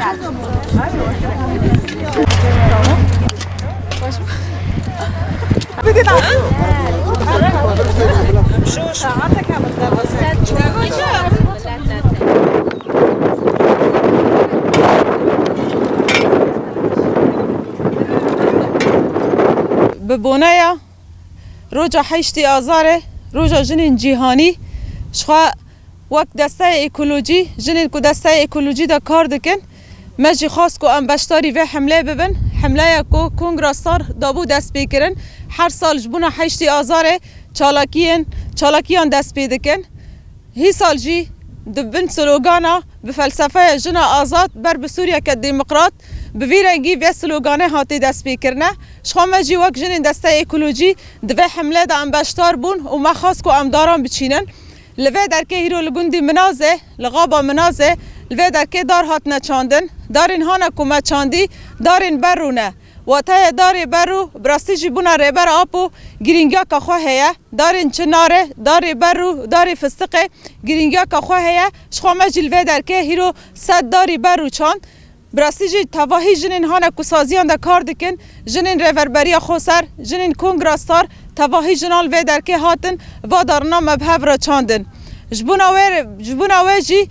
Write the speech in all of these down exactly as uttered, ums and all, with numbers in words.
Bi boneya roja heştê Azarê, roja jinên cîhanî, ji xwe wek desteya ekolojî, jinên ku desteya ekolojî de kar dikin, me jî xwest ku em beşdarî vê hemleyê bibin. Hemleya ku Kongra Star dabû destpêkirin, her sal ji bona heştê Azarê çalakiyên, çalakiyan dest pê dikin. Hîsal jî di bin slogana bi felsefeya jina azad ber bi Sûriyeke demokrat, bi vî rengî vê sloganê hatê destpêkirine. Ji xwe me jî wek jinên desteya ekolojî di vê hemlê de em beşdar bûn û me xwest ku em daran biçînin. Li vê derkê hîro li gundî Minazê, li Xaba Minazê, li vê derkê dar hatine çandin. Darên hane ku me çandî, darên berrû ne. Wateya darê berrû, bi rastî jî bûna Rêber Apo girîngiyaka xwe heye. Darên çinarê, darê berrû, darê fistiqê girîngiyaka xwe heye. Ji xwe me jî li vê derkê hîro sed darî berrû çand. Bi rastî jî tevahî jinên hane ku saziyan de kar dikin, jinên Rêverberiya Xweser, jinên Kongra Star, tevahî jinan li vê derkê hatin, va darina me bi hev re çandin. Ji bona wê, ji bona wê jî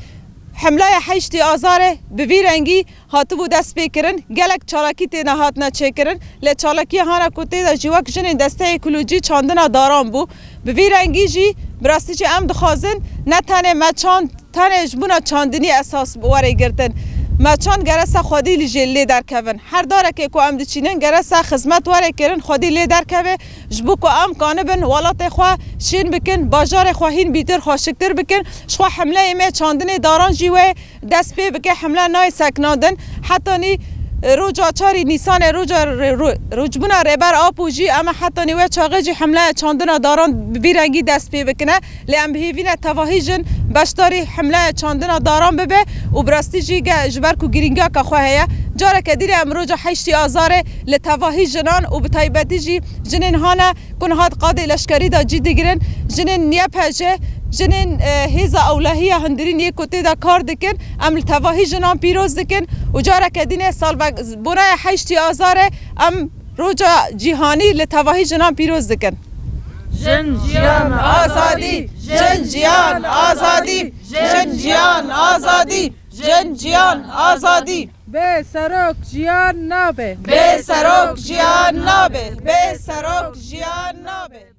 hemlaya heştê Azarê bi vî rengî hatibû destpêkirin, gelek çalakî têne hatine çêkirin, lê çalakiya hane ku tê de jî wek jinên desteya ekolojî çandina daran bû. Bi vî rengî jî bi rastî jî em dixwazin ne tenê me çand, tenê ji bona çandinî esas were girtin. Me çand gere se xwedî li jê lê derkevin. Her darekê ku em diçînin gere se xizmet were kirin, xwedî lê derkeve, ji bo ku em kanibin welatê xwe şên bikin, bajarê xwe hîn bîtir xweşiktir bikin. Ji xwe hemleyê me çandinê daran jî wê dest pê bike, hemle nayê seknandin. Hetanî, e, roja çarî Nîsanê, roja re-, ro-, rojbûna Rêber Apo jî, em ê hetanî wê çaxê jî hemleya çandina daran bi vî rengî dest pê bikine. Lê em bi hêvî ne tevahî jin beşdarî hemleya çandina daran bibe û bi rastî jî ge-, ji ber ku girîngiyaka xwe heye. Careke dî re em roja heştê Azarê li tevahî jinan û bi taybetî jî jinên hane ku niha di qadê leşkerî de cî digirin, jinên Y P J, jinên, e, hêza ewlehiya hundirîn yê ku tê de kar dikin, em li tevahî jinan pîroz dikin û careke dîne salveg-, boneya heştê Azarê em roja cîhanî li tevahî jinan pîroz dikin. Jin, jiyan, azadî! Jin, jiyan, azadî! Jin, jiyan, azadî! Jin, jiyan, azadî! Bê serok jiyan nabe. Bê serok jiyan nabe. Bê serok jiyan nabe.